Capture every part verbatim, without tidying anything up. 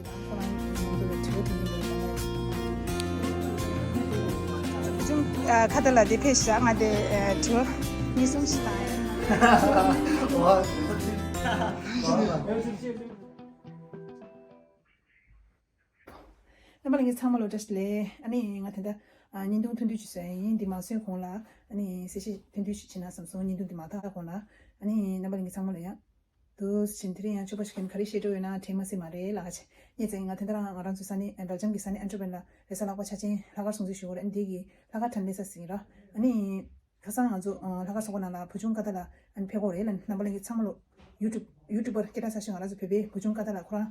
ཁོ་རང་གི་མཉམ་དུ་ལ་དྲི་བ་དྲིས་ལན་འདྲ་བོ་ཅུང་ཁ་ཏ་ལ་དེ་ཕེབས་ཤག་ང་དེ་དྲི་བ་གཉིས་གསུམ་ཞིག་བཏང་ཡིན། རྣམ་པ་ལྷན་རྒྱས་ཚང་མ་ལ་བཀྲ་ཤིས་བདེ་ལེགས། ཨ་ནི་ང་དེ་འདྲ་བརྙན་ཐུང་ཐུང་ཐུང་ཞིག་བཟོས་ཡིན། འདི་མ་བཟོས་གོང་ལ་ཨ་ནི་གསལ་བཤད་ཐུང་ཐུང་ཞིག་བྱེད་ན་བསམ་སོང་། བརྙན་ཐུང་འདི་མ་དག་གོང་ལ་ཨ་ནི་རྣམ་པ་ལྷན་རྒྱས་ཚང་མ་ལ་ཡང་དུ་ཕྱིན། དེ་རིང་ཡང་ཆོག་པ་ཞིག་གིས་ག་རེ་བཤད་འགྲོ་ཡོད་ན་དྲན་མ་སྲིད་མ་རེད་ལགས། ངས་ཙང་ང་དེ་འདྲ་ང་རང་ཚོའི་ས་གནས་སྦེལ་ཇམ་གྱི་ས་གནས་ཨན་ཊི་ཝེར་པན་ལ་རེས་གཟའ་ལྷག་པ་ཆ་ཅན་ལྷག་དཀར་སྲུང་བརྩི་ཞུ་དགོས་རེད། ཨ་ནི་འདི་གི་ལྷག་དཀར་དྲན་གླེང་ས་ཟིན་ར། ཨ་ནི་ཁ་སང་ང་ཚོ་ལྷག་དཀར་ཚོགས་པ་ནང་ལ་བུ་ཆུང་ཀ་ཏ་ལ་ཨ་ནི་ཕེབས་ཀྱི་ཡོད་རེད་ལ། རྣམ་པ་ལྷན་རྒྱས་ཚང་མ་ལོ་ཡུ་ཊུབ་ཡུ་ཊུབ་པར་སྐད་གྲགས་ཚ་ཤོས་ང་རང་ཚོ་བོད་པའི་བུ་ཆུང་ཀ་ཏ་ལ་ཁོ་རང་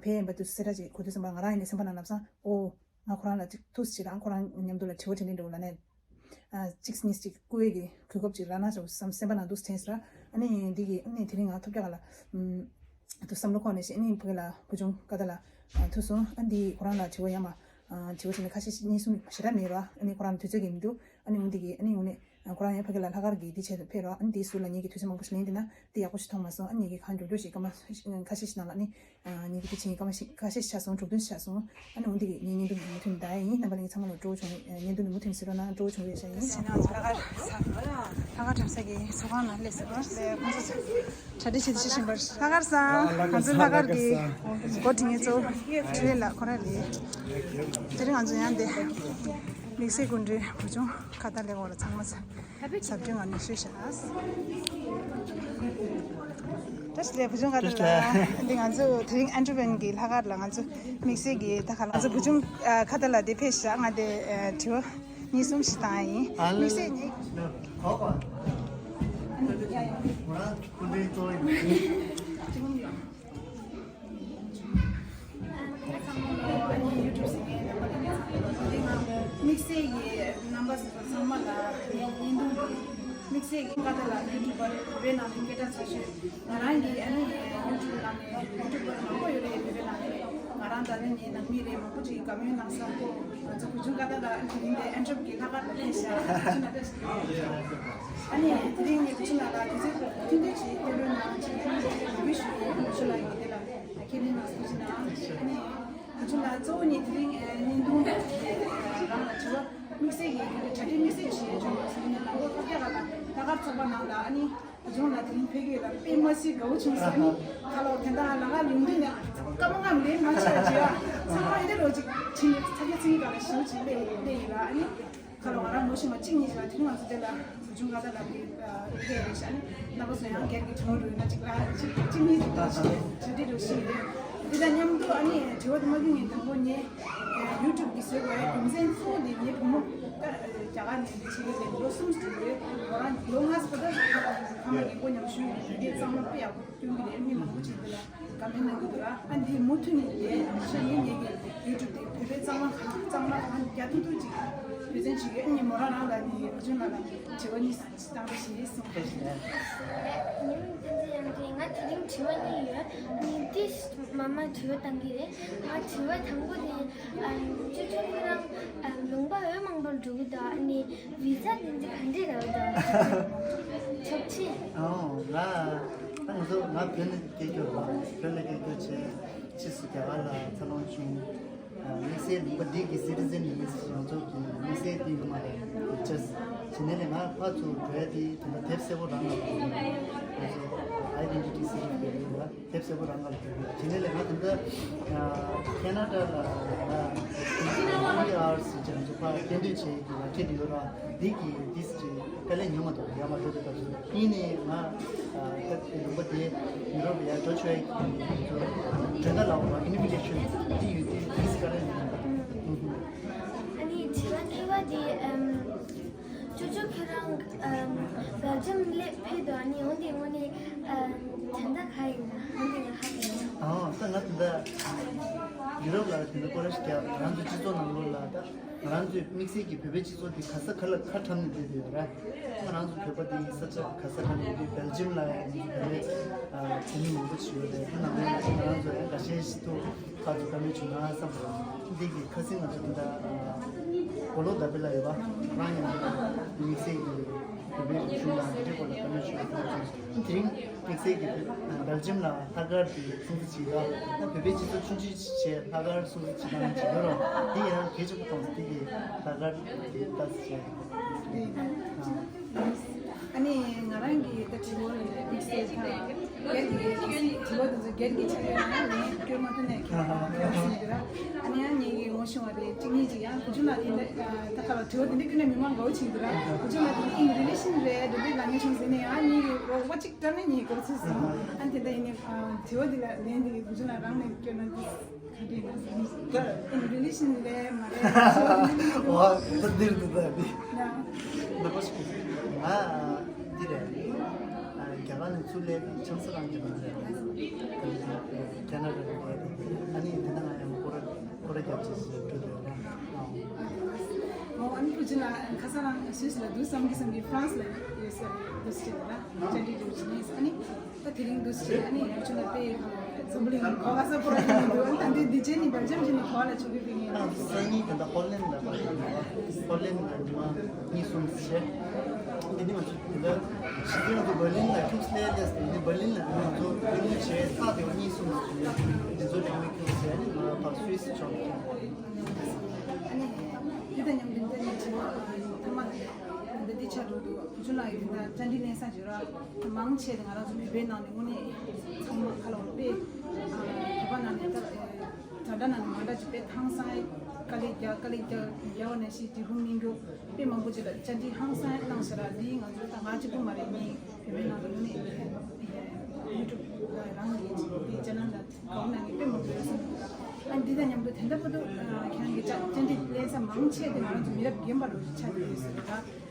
ཕེབས་ཡིན་པ་དུས་གསལ་བསྒྲགས་ཅིག་གོ་དུས་ཙམ་པ་ང་རང་ཡིན་ནའི་སེམས་པ་ནང་ལབ་སོང་། ཨོ། ང་ཁོ་རང་ལ་ཅིག་ཐུགས་རྗེ་ཆེ་རང་ཁོ་རང་མཉམ་དུ་ལ་དྲི་བ་དྲིས་ལན་འདྲ་བོ་ལབ་ནས། ཨ་གཅིག་གཉིས་གཅིག་བསྐུར་ཡས་ཀྱི་གོ་སྐབས་ཅིག་རག་ན་ཞེས་བསམ་སེམས་པ་ནང་དུ་དྲན་སོང་། ཨ་ནི་འདི་གི་ཨ་ནི་དེ་རིང་ང་ཐོབ་རྒྱག་ག་ལ་ཨུམ་དུ་བསམ་བློ་འཁོར་ནས་ཤི། ཨ་ནི་ཕ་གི་ལ་བུ་ཆུང་ཀ་ཏ་ལ་ཨ་ཐུག་སོང་། ཨ་འདི་ཁོ་རང་ལ་དྲི་བ་ཡང་མ་ཨ་དྲི་བ་དྲིས་ལན་ཁ་ཤས་ཤིག་གཉིས་གསུམ་ཞེ་དྲག་མེད་ར། ཨ་ནི་ཁོ་རང་ལ་དུས་ཚོད་ཀྱི་མི་འདུག་ཨ་ནི་འོ་འདི་གི་ཨ་ནི་འོ་ནི་ཁོ་རང་ཡང་ཕ་གི་ལ་ལྷག་དཀར་གྱི་འདི་ཆེད་དུ་ཕེབས་ར། ཨ་ནི་འདི་ཟུར་ལ་ངེད་ཀྱི་དུས་ཚོད་མང་པོ་ཞིག་ལེན་འདི་ན་འདི་ཡག་པོ་ཞིག་མཐོང་མ་སོང་། ཨ་ནི་ངེད་ཀྱི་ཁ་མགྱོགས་མགྱོགས་ཤིག་སྐར་མ་ཁ་ཤས་ཤིག་ནང་ལ་ཨ་ནི། ཉིན་གྱི་ཕྱིན་སྐར་མ་ཞིག་ཁ་ཤས་ཤིག་ཆགས་སོང་། དྲུག་བདུན་ཤག་སོང་། ཨ་ནི་འོ་འདི་གི་ངའི་བརྙན་ཐུང་འདི་མུ་མཐུད་ནས་བལྟ་ཡ་ཡིན། རྣམ་པ་ལྷན་རྒྱས་ཚང་མ་ལ་སྤྲོ་བོ་བྱུང་། བརྙན་ཐུང་འདི་མུ་མཐུད་ནས་གཟིགས་རོགས་གནང་། སྤྲོ་བོ་བྱུང་བའི་ཞལ་ཡིན། ཕྱིན་ང་ཚོ་ལྷག་དཀར་ས་ལྷག་དཀར་དྲན་ས་གི་ཚོགས་ཁང་ནང་སླེབས་ཟེར་བ་ལས་ཁོང་ཚོ་གྲ་སྒྲིག་བྱེད་དུ་ཕྱིན་པར། ལྷག་དཀར་ས་ང་ཚོ་ལྷག་དཀར་གི་འགོ་ཁྲིད་མཁན་གཙོ་བོ་ཁྲི་ལ་ཁོ་རང་རེད། དེ་རིང་ང་ཚོ་ཡང་དེ་དམིགས་བསལ་སྐུ་མགྲོན་བུ་ཆུང་ཁ་ཏ་ལའི་འོག་ལ་ཚང་མ་ཟ། ཟབ་སྦྱོང་ང་ནས་ཤོད་བྱ། བཀྲ་ཤིས་བདེ་ལེགས་བུ་ཆུང་ཁ་ཏ་ལ། འདི་ང་ཚོ་དེ་རིང་ཨན་ཊི་ཝེར་པན་གྱི་ལྷག་དཀར་ལ་ང་ཚོ་དམིགས་བསལ་གྱི་ད་ག་ལ་ང་ཚོ་བུ་ཆུང་ཁ་ཏ་ལ་དེ་ཕེབས་ཤག་ང་དེ་དྲི་བ་གཉིས་གསུམ་ཞིག་བཏང་ཡིན། དམིགས་བསལ་ནི། དམིགས་བསལ་གྱི་རྣམ་པ་ཚང་མ་ལ་བརྙན་ཐུང་གི་དམིགས་བསལ་གྱི་ཀ་ཏ་ལ་ཡུ་ཊུབ་པར་བོད་པའི་ནང་དུ་སྐད་གྲགས་ཆེ་ཤོས་ང་རང་གི་ཨ་ནི་ཡུ་ཊུབ་ནང་ནས་ཡུ་ཊུབ་པར་མང་པོ་ཡོད་རེད། བོད་པའི་ནང་ནས་ང་རང་ད་ནི་ངའི་ནང་མི་རེད། མང་པོ་ཅིག་གིས་བཀའ་མོལ་གནང་ས་ང་ཚོ་བུ་ཆུང་ཀ་ཏ་ལ་དེ་རིང་འདི་ཨན་ཊི་ཝེར་པན་གྱི་ལྷག་དཀར་ལ་ཕེབས་ཤག་ཨ་ནི་དེ་རིང་ངས་བུ་ཆུང་ལགས་ལ་དུས་ཚོད་ཐུང་ཐུང་ཅིག་སྟོན་རོགས་གནང་ཅིག་ཡང་ཅིག་འབོད་སྐུལ་ཞུ་ཡིན། བུ་ཆུང་ལགས་ཀྱིས་དེ་ལ་ཁས་ལེན་གནང་སོང་ཅིག་ན། ཨ་ནི་བུ་ཆུང་ལགས་གཙོ་བོ་ནི་དེ་རིང་བརྙན་ཐུང་རང་ལ་དྲི་བ་དམིགས་བསལ་གྱི་གྲ་སྒྲིག་དམིགས་བསལ་བྱས་བྱུང་བ་ཟེར་ནས་ནང་ལོགས་ཐོབ་རྒྱག་ག་ལ་ལྷག་དཀར་ཚོགས་པ་ནང་ལ་ཨ་ནི། བུ་ཆུང་ལགས་དེ་རིང་ཕེབས་ཡོད་ལ་དཔེ་མ་སྲིད་དགའ་བོ་བྱུང་ཟེར་ནི། ཁ་ལོ་དེ་འདྲ་ལ་ང་ལུང་འདི་ནས་སྐར་མ་ལྔ་མིན་མ་ཆད་བྱས་ཚང་མ་ཡིན་དེ་ལོ་ཅིག་ཕྱིན་ཚ་གྱ་ཚིག་ག་ལ་ཞུ་ཅིག་སླེབས་སླེབས་ཡིན་ལ། ཨ་ནི་ཁ་ལོ་ང་རང་ངོ་ཤེས་མ་གཅིག་གཉིས་ཤིག་ལ་དེ་རིང་ང་ཚོ་དེ་ལ་བུ་ཆུང་ཁ་ད་ལ་ཕེབས་ཕེབས་རེད་ཤག་ཨ་ནི་རྣམ་པ་ཚོ་ཡང་སྒེར་གྱི་བྱུང་རུང་ན་ཅིག་ལ་ཅིག་གཅིག་གཉིས་ཅིག་ལ་ཞུ་ཞུ་འདི་ལོ་ཞིག་རེད། འདི་དང་མཉམ་དུ་ཨ་ནི་དྲི་བ་དུ་མ་ཀུན་ངས་དང་པོ་ངས་ཡུ་ཊུབ་གི་བཟོས་པའི་རྒྱུ་མཚན་གཙོ་བོ་དེ་ངའི་བུ་མོ་ད་རྒྱ་གར་ནས་འདི་བྱེད་ཀྱི་རེད། ལོ་གསུམ་ཙམ་རེད། ཁོ་རང་ལོ་ལྔ་ཙམ་ད་ཕ་མ་རྒན་གོག་མཉམ་ཞུགས་ཡོད་པའི་དུས་དེ་གཙང་མ་དཔེ་ཡག་པོ་སྟོན་གྱི་རེད། མི་མང་པོ་ཅིག་འདི་ལ་བཀའ་མོལ་གནང་གི་འདུག་ར། ཨ་འདི་མུ་མཐུད་ནས་ཡིན་ཤག་ངས་ངེད་ཀྱི་ཡུ་ཊུབ་དེ་བོད་པའི་གཙང་མ་གང་གཙང་མ་གང་རྒྱ་ཐུག་ཐུག་ཅིག་འབད་བརྩོན་བྱེད་ཀྱི། ཨ་ནི་མོ་རང་རང་ལ་ནི་བུ་ཆུང་ལགས་ལ་དྲི་བ་གཉིས་གསུམ་བཏང་རོགས་ཞེས་གསུངས། ཉི་མ་བསྟན་འཛིན་དབྱངས་སྐྱིད། ང་དེ་རིང་དྲི་བ་གཉིས་ཡོད། ཨ་ནི་ཏིས་མ་མ་དྲི་བ་བཏང་གི་རེད། ང་དྲི་བ་དང་པོ་དེ། ཨ་ཅོ་ཅོ་ཁྱོད་རང་ཨ་ལུང་པ་འོས་མང་པོར་འགྲོ་གི་འདུག་ཨ་ནི་བི་ཟ་དེ་ཚོ་ག་འདྲས་རག་འདུག་ཆོག་ཆེ། ཨོ་ང་ད་ང་ཚོ་ང་བོད་ནས་སྐད་སྐྱོར་བ་བོད་ནས་སྐད་སྐྱོར་བྱས་ཕྱིས་སུ་རྒྱ་གར་ལ་འཚར་ལོངས་བྱུང་། དམིགས་བསལ་ལུང་པ་འདི་གི་སི་ཊི་ཛེན་ཡིན་ཡང་ཚོགས་ཀྱི་དམིགས་བསལ་དེ་ཡོད་མ་རེད། ཇས་བྱས་ནས་ལས་ང་ཕར་ཚུར་འགྲོ་ཡ་དེ་དེ་འདྲ་དེབ་སེར་པོ་རང་ལ་ཡོད། ང་ཚོ་ཨའི་ཌེན་ཊི་ཊི་སི་ཊི་ཛེན་ཡིན་པ་དེབ་སེར་པོ་རང་ལ་ཡོད། བྱས་ནས་ལས་ང་དེ་འདྲ་ཁེ་ན་ཌ་ལ་ཡི་ཨར་སི་ཅན་ཚོ་ཕར་གཏན་སྡོད་བྱེད་ཀྱི་ལག་ཁྱེར་དེ་ཡོད་ར། འདི་གི་དིས་ཀྱི་དཀའ་ལས་ཉུང་བ་དང་ཡང་མ་འགྲོ་བའི་སྐབས་སུ་ཡིན་ནའི་ང་ད་ལུང་པ་དེ་མི་རོགས་པའི་ཡར་འགྲོ་ཆོག་ཡ་གི་གྲོན་ཁ་ལ་བ་ཨི་ནི་བི་ཊེ་ཤན་འདི་ཡོད་དུས་དིས་དཀའ་ལས་ཉུང་བ། ཨ་ནི་དྲི་བ་གཉིས་པ་དེ་ཨམ་ཅོ་ཅོ་ཁྱོད་རང་ཨམ་སྦེལ་ཇམ་སླེབས་ཕེབས་འདུག་ཨ་ནི་འོན་ཏེ་དངོས་གནས་ཨམ་དོན་དག་ག་ཡིན་ན་འོན་ཏེ་ང་ཧ་གོ་མ་སོང་། ཨ་ད་ང་དེ་འདྲ་ཡུ་རོབ་ལ་དེ་འདྲ་སྐོར་ར་ཞིག་རྒྱག་ང་རང་ཚོ་སྤྱི་ཚོགས་ནང་ལོགས་ལ་ད། ང་རང་ཚོའི་དམིགས་བསལ་གྱི་བོད་པའི་སྤྱི་ཚོགས་འདི་ག་ས་ག་ལ་ཁ་གྲམ་ནས་བསྡད་ཡོད་རེད། ང་རང་ཚོ་བོད་པ་འདི་ས་ཆ་ག་ས་ག་ལ་ཡོད་དུས་སྦེལ་ཇམ་ལ་ཡང་ང་ཚོ་བོད་པའི་བོད་མི་མང་པོ་ཞིག་ཡོད་རེད། ད་ནང་ལོགས་ལ་ང་རང་ཚོ་ཡང་འགའ་ཤས་ཤིག་ཏུ་ཁ་ཚོ་བཀའ་མོལ་བྱུང་ན་བསམ་པ་འདི་གི་ཁ་སང་ང་ཚོ་འདི་འདྲ་གོ་ལོ་ཟླ་བྷེ་ལ་ཡོད་པ་རང་ཡང་དམིགས་བསལ་གྱི་བོད་པའི་རིག་གཞུང་ལ་འདི་འདྲའི་སྐོར་ལ་བཀའ་མོལ་ཞུ་བ་དེ་རིང་། དམིགས་བསལ་གྱི་བེལ་ཇམ་ལ་ལྷག་དཀར་གྱི་སྲུང་བརྩི་བྱེད་སྐབས། ད་བོད་པའི་སྤྱི་ཚོགས་ཆུང་ཆུང་ཆེ་ལྷག་དཀར་སྲུང་བརྩི་བྱེད་སྟངས་བྱེད་ཀྱི་རེད། འདི་ཡང་གལ་ཆེན་པོ་མཐོང་སོང་། འདི་གི་ལྷག་དཀར་གྱི་ལྟ་ཚུལ་བྱས། ཨ་ནི་ང་རང་གི་ད་དྲི་བ་ལ་དམིགས་བསལ་ད་སྒེར་གྱི་དྲི་བ་དེ་ཚོ་སྒེར་གྱི་ཆ་ནས་ཡང་ངས་སྐྱོན་མ་ཐོན་ནས་ཁྱེད་རང་ལ་ཞུ་གི་ར། ཨ་ནི་ཡང་ངེད་ཀྱི་ངོ་ཤེས་པ་རེད། གཅིག་གཉིས་ཅིག་ཡང་བུ་ཆུང་ལགས་དེ་འདྲ་ད་ག་ལ་དྲི་བ་དེ་འདྲ་བསྐྱོན་ན་མི་མང་དགའ་བོ་བྱེད་ཀྱི་ར། བུ་ཆུང་ལགས་དེ་in relation རེད་འདྲ་འདྲ་ལབ་མཁན་བྱུང་ཟེར་ནས་ཡང་ངེད་ཀྱི་རོགས་པ་གཅིག་དྲག་ནས་ངས་སྐོར་ཚུད་སོང་། ཨ་ནི་དེ་འདྲ་ཡིན་ནའི་དྲི་བ་འདི་ལ་ལན་འདི་བུ་ཆུང་ལགས་རང་ནས་སྐྱོན་ན་འདི་ག་འདྲ་ཡིན་ན་ཟེར་ནས། ད་in relation རེད་མ་རེད། འོ་ད་འདིར་འདུག་ད་འདི། ཡ། ལགས་པ་ཞིག་ང་འདི་རེད། རྒྱ་གར་ནས་ཚུར་སླེབས། ཆང་ས་རང་རྒྱ་གར་རེད། ཁེ་ན་ཌ་རེད། ཨ་ནི་དེ་ན་ང་ཡང་སྐོར་ར་སྐོར་ར་རྒྱབ་ཅིག་ཞིག་འགྲོ་འདོད་ར། ཨོ་ཨ་ནི་བུ་ཆུང་ལགས་ཁ་སང་རང་སུད་སི་ལ་འདུག་བསམ་གི་བསམ་གི་ཧྥ་རན་སི་ལ་ཡོད་ས་རེད། འདུག་ཅེས་ལ་བཅར་འདྲི་འདྲ་བྱས་ནས། ཨ་ནི་ད་དེ་རིང་འདུག་ཅེས་ཨ་ནི་ཡང་ཆུ་ལ་དཔེ་འཛམ་བུ་གླིང་གོ་ཁ་ས་པོ་ར་ཡིན་འདུག་ཨ་ནི་ད་འདི་འདི་རྗེས་ནི་བེལ་ཇམ་རྗེས་ནི་གོ་ལ་ཆུ་གི་པི་ངེ་ཨ་སང་ཉིན་ད་ལྟ་ཧོ་ལན་ལ་ཧོ་ལན་ལ་ཉི་མ་གཉིས་གསུམ་བྱས། འདི་ནི་ང་ཚོ་དེ་ལ་ཕྱི་རྒྱལ་དུ་བར་ལིན་ལ་ཁྱུགས་ལས་ལས་འདི་བར་ལིན་ལ་ང་ཚོ་གླེང་མོལ་བྱས། ཐག་དེ་བ་གཉིས་གསུམ་ལ་བྱས། འདི་ཚོ་གླེང་མོལ་ཁྱུགས་བྱས་ནི་ང་ཕར་སུད་སི་ཕྱོགས་ལ། ཨ་ནི་འདི་དང་མཉམ་དུ་འདི་ནས་བྱས་པ་ཐ་མ་ལ་འདི་འདི་ཆ་འགྲོ་འདུག་བུ་ཆུང་ལགས་ཀྱིས་འདི་ལྟར་བཅར་འདྲི་ལེན་ས་བྱོས་ར། མང་ཆེ་ནི་ང་རང་ཚོ་བོད་པའི་ནང་ནས་དངོས་གནས་ཚང་མ་ཁ་ལ་འོ་དཔེ་བོད་པ་ནང་ནས་ད་དྲ་གྲགས་ནང་ནས་མ་འདྲ་ཅིག་དཔེ་ཧང་སང་དཀའ་ལས་རྒྱག་དཀའ་ལས་རྒྱག་རྒྱག་པ་ནང་བཞིན་འབྲས་སྤུངས་སྨིན་རྒྱུ་དཔེ་མང་པོ་ཅིག་ལ་བཅར་འདྲི་ཧང་སང་གནང་ཤག་ར། འདི་ང་ཚོ་ད་ང་གཅིག་པུ་མ་རེད། ངས་བོད་པའི་ནང་ལ་དངོས་གནས་ཡུ་ཊུབ་རང་གི་དེ་ཅེ་ནལ་ལ་གའུ་ནང་གི་དཔེ་མང་པོ་ཡོད་སོང་། ཨ་འདི་དང་མཉམ་དུ་དེ་འདྲ་པོ་འདུག་ཁྱེད་རང་གི་བཅར་འདྲི་ལེན་ས་མང་ཆེ་དེ་ང་རང་ཚོ་མི་རབས་རྒན་པ་ལོ་ཆགས་ཀྱི་ཡོད་ཟེར་ད།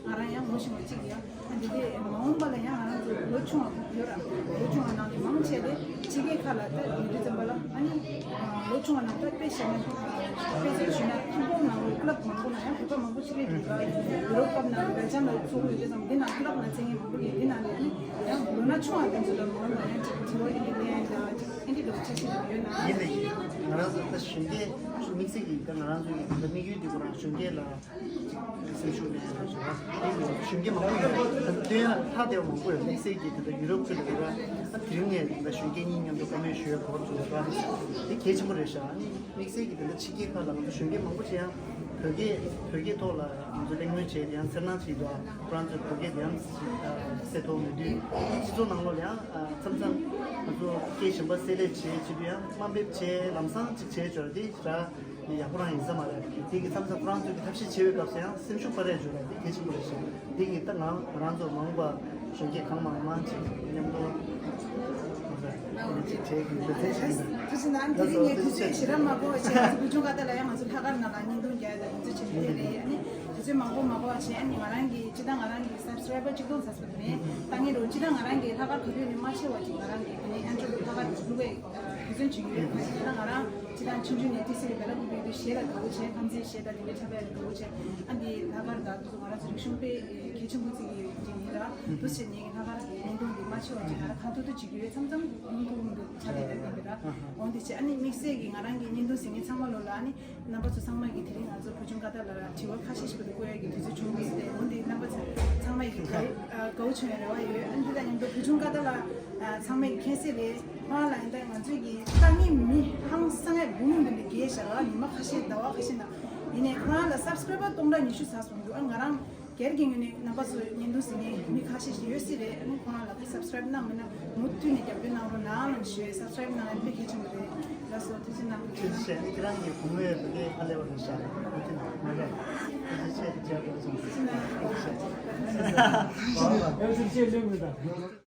ང་རང་ཡང་ངོ་ཤེས་པ་གཅིག་ཡོད། ཨ་འདི་དེ་མ་འོངས་པ་ལ་ཡང་ང་རང་ཚོ་ལོ་ཆུང་བ་ཡོད་ར། ལོ་ཆུང་བ་ནང་ནས་མང་ཆེ་དེ་ཕྱི་རྒྱལ་ཁག་ལ་ད་ཡུལ་དུས་ཙམ་པ་ལ་ཨ་ནི་ལོ་ཆུང་བ་ནང་ད་དཔེ་བཤད་ན་དཔེ་མཚོན་བྱས་ན་ཐུན་མོང་ནང་ལོ་ཀླབ་མང་པོ་ན་ཡང་བོད་པ་མང་པོ་ཕྱི་རྒྱལ་དུ་ཡུ་རོབ་ཀླབ་ནང་བེལ་ཇམ་ལ་ཚོགས་ཡོད་དུས་ཙམ་འདི་ནང་ཀླབ་ནང་བཙན་ཡིན་མང་པོ་ཡོད། འདི་ནང་ནས་ཨ་ནི་ཡང་ལོ་ན་ཆུང་བ་དེ་ཚོ་ལ་མང་བ་ཡང་ཅིག་དྲི་བ་ཡིན་ལན་ཡང་ཅིག་ཨེ་འདྲ་འདྲ་བོ་ཆ་ཤས་ཡོད་ན། ཡིན་ལ་ཡིན། ང་རང་ཚོ་ད་གཞོན་སྐྱེས་དམིགས་བསལ་གྱི་ད་ང་རང་ཚོ་ཡི་ད་དམིགས་ཡུལ་འདི་ཁོ་རང་གཞོན་སྐྱེས་ལ་སེམས་ཤུགས་ལེན་ཡག་ཞུ་བ། གཞོན་སྐྱེས་མང་པོ་ཡོད། ད་སྟོན་ཡག་ལྷག་བསྡད་པ་མང་པོ་ཡོད། དམིགས་བསལ་གྱི་ད་ལྟ་ཡུ་རོབ་ཁུལ་ལ་ཡོད་པ། ད་དེ་རིང་ངས་ད་གཞོན་སྐྱེས་གཉིས་མཉམ་དུ་བཀའ་མོལ་ཞུ་ཡག་གོ་སྐབས་བྱུང་བ་དེ་གལ་ཆེན་པོ་རེད་ཤག་ཨ་ནི་དམིགས་བསལ་གྱི་ད་ལྟ་ཕྱི་རྒྱལ་ཁག་ལ་ང་ཚོ་གཞོན་སྐྱེས་མང་པོ་ཅིག་ཡང་བོད་སྐད་བོད་སྐད་ཐོག་ལ་ང་ཚོ་གླེང་མོལ་བྱས་ཏེ་ཡང་འཚེར་སྣང་བྱེད་འདུག་ཁོ་རང་ཚོའི་བོད་སྐད་དེ་ཡང་གསལ་ཐོ་མེད་དུས་སྤྱི་ཚོགས་ནང་ལོགས་ལ་ཡང་མཚམས་མཚམས་ང་ཚོ་སྐད་གཞན་པ་བསྲེས་ལས་བྱེད་བྱེད་དུས་ཡང་དམའ་འབེབས་བྱས་ལམ་སང་ཅིག་བྱས་འབྱོར་དེ་ར། ཡག་པོ་རང་ཡིན་ས་མ་རེད། དེ་གི་མཚམས་མཚམས་ཁོ་རང་ཚོས་ཀྱི་ཐབས་ཤེས་བྱེད་པའི་སྐབས་སུ་ཡང་སེམས་ཤུགས་སྤར་ཡག་བྱུང་ར། དེ་གལ་ཆེན་པོ་རེད་ཤག་དེ་གི་ད་ང་ང་རང་ཚོ་མ་འོངས་པ་གཞོན་སྐྱེས་གང་མང་མང་ཅིག་མཉམ་དུ་ཅིག་བྱེད་དགོས་འདོད་ཚན་ཞིག་ཡིན། ཐུགས་རྗེ་གནང་། དེ་རིང་ངས་དུས་ཚོད་ཞེ་དྲག་མ་འགོར་བ་བྱས། ང་ཚོ་བུ་ཆུང་ཁ་ཏ་ལ་ཡང་ང་ཚོ་ལྷག་དཀར་ནང་ལ་བརྙན་ཐུང་རྒྱག་ཡ་དང་དུས་ཚོད་བྱེད་ཀྱི་རེད། ཨ་ནི་དུས་ཚོད་མང་པོ་མ་འགོར་བ་བྱས། ཨ་ནི་ང་རང་གི་སྤྱི་བཏང་ང་རང་གི་སབ་སི་ཀ་རའི་བར་གཅིག་སྟོང་ཚར་སོང་། དེ་ནས་ད་ངས་རོ་སྤྱི་བཏང་ང་རང་གི་ལྷག་དཀར་ག་དུས་ནས་མ་ཆེ་བ་ཅིག་ང་རང་གི་དེ་ནས་ཨན་ཌོ་ལྷག་དཀར་གྱི་ལུགས་པའི་དུས་ཚོད་བྱེད་ཀྱི་ཡོད། ཁ་ཤས་ད་ང་རང་སྤྱི་བཏང་ཆུང་ཆུང་ནས་ཏི་སི་ལི་བེ་ལ་ཀུ་པའི་དུས་གཞས་ལ་དགའ་བོ་བྱས། ཁམས་ཚན་གཞས་དང་དེ་འདྲའི་འཁྲབ་པ་ལ་དགའ་བོ་བྱས། ཨ་འདི་ལྷག་དཀར་དང་དུ་ང་རང་ཚོ་རིག་གཞུང་དཔེ་གལ་ཆེན་པོ་བརྩི་གི་ཡོད་ཀྱི་ཡིན་ར། འདུག་སེ་ངེད་ཀྱི་ལྷག་དཀར་གྱི་བརྙན་ཐུང་འདི་མ་ཆེ་བ་ཅིག་ང་རང་གང་ཐུབ་ཐུབ་བྱེད་ཀྱི་ཡོད། མཚམས་མཚམས་བརྙན་ཐུང་འདི་ཆ་ལས་ལ་ཡིན་པ་ར། འོན་ཏེ་ཅི་ཨ་ནི་དམིགས་བསལ་གྱི་ང་རང་གི་བརྙན་ཐུང་གཟིགས་མཁན་ཚང་མ་ལོ་ལ་ཨ་ནི་རྣམ་པ་ཚོ་ཚང་མ་གིས་དེ་རིང་ང་ཚོ་བུ་ཆུང་ཁ་ཏ་ལ་དྲི་བ་ཁ་ཤས་ཤིག་བཀོད་ཡག་གི་དུས་ཚོད་བྱུང་གི་ཡོད་དེ། འོན་ཏེ་རྣམ་པ་ཚོ་ཚང་མ་ཡིས་དགའ་དགའ་བོ་བྱུང་བའི་རེ་བ་ཡོད། ཨ་ནི་འདི་དང་མཉམ་དུ་བུ་ཆུང་ཁ་ཏ་ལ་ཚང་མ་གིས་མཁྱེན་གསལ་རེད། ཁོ་རང་ལ་ཡིན་ད་ང་ཚོས་ཀྱི་ལྟ་མཁན་མི་ཧང་སང་ཡག་འབུམ་འདི་འདྲ་རྒྱས་ཤག་ར། ཉི་མ་ཁ་ཤས་ཟླ་བ་ཁ་ཤས་ནང་ཡིན་ནའི་ཁོ་རང་ལ་སབ་སི་ཀ་རའི་བར་སྟོང་ཕྲག་ཉི་ཤུ་ཚར་སོང་འདུག་ཨ་ང་རང་སྒེར་གྱི་ངོས་ནས་རྣམ་པ་ཚོ་བརྙན་ཐུང་གཟིགས་མཁན་མི་ཁ་ཤས་ཤིག་ཡོད་སྲིད་རེད། ཨ་ནི་ཁོ་རང་ལ་སབ་སི་ཀ་རའི་གནང་མེད་ན་མུ་མཐུད་ནས་རྒྱབ་སྐྱོར་གནང་རོགས་གནང་ལབ་ཞུ་ཡས། སབ་སི་ཀ་རའི་གནང་ཡས་དཔེ་གལ་ཆེན་པོ་རེད། ལགས་སོ། ཐུགས་རྗེ་གནང་། ཐུགས་རྗེ་ཆེ། ཨ་ནི་ཁྱེད་རང་གི་བུ་མོས་བོད་སྐད་ཧ་ལས་པ་རེད་ཤག་མུ་མཐུད་ནས་མ་རེད། ཐུགས་རྗེ་ཆེ། ཐུགས་རྗེ་ཆེ། ཐུགས་རྗེ་གནང་། ཐུགས་རྗེ་ཆེ། ཐུགས་རྗེ་ཆེ།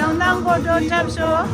ཀྲང་ནང་གོ་ཏོ་འཁྲབ་ཤོག་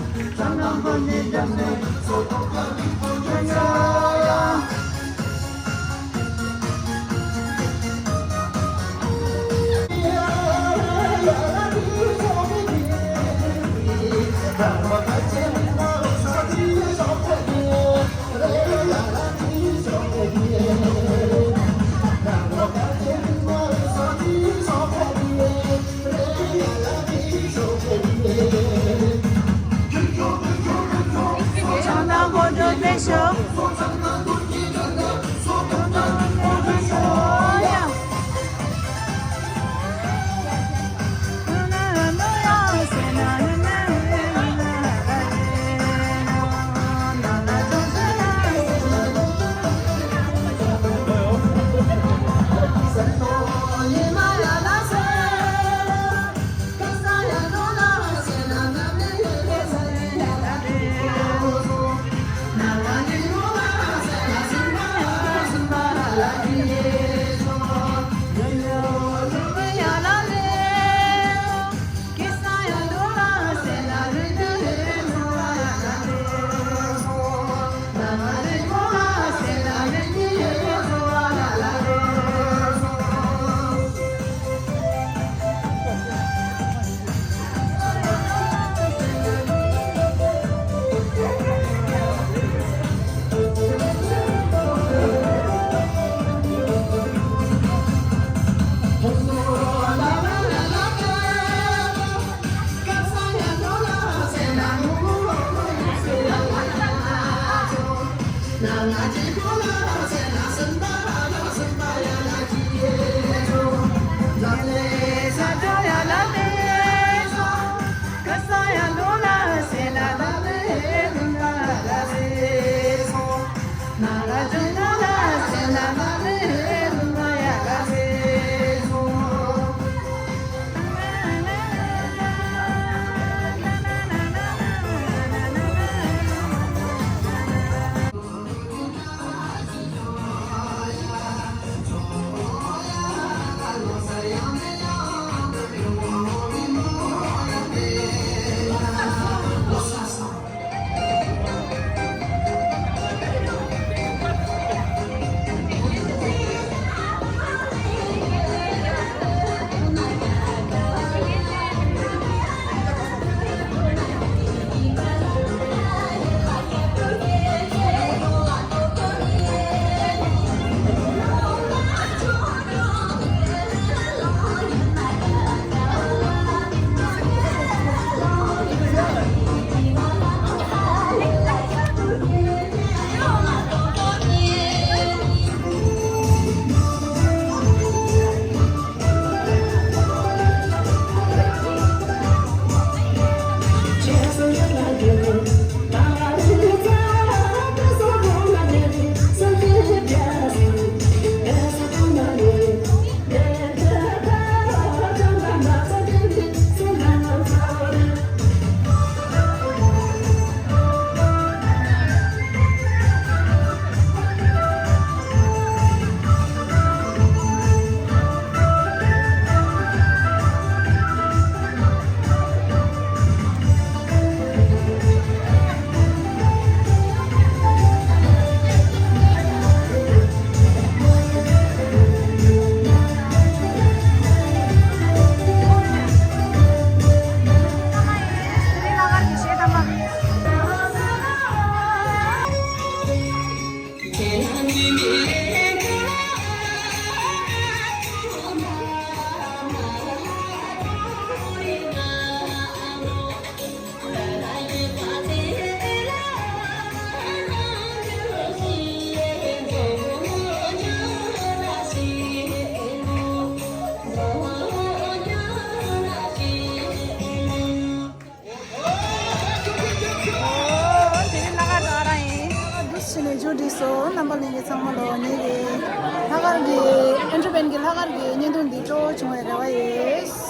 བཀྲ་ཤིས་བདེ་ལེགས། རྣམ་པ་ལྷན་རྒྱས་ཚང་མ་ལོ། ངེད་ཀྱི་ལྷག་དཀར་གྱི་ཨེན་ཌི་པན་གྱི་ལྷག་དཀར་གྱི་བརྙན་ཐུང་འདི་སྤྲོ་བོ་བྱུང་བའི་རེ་བ་ཡོད།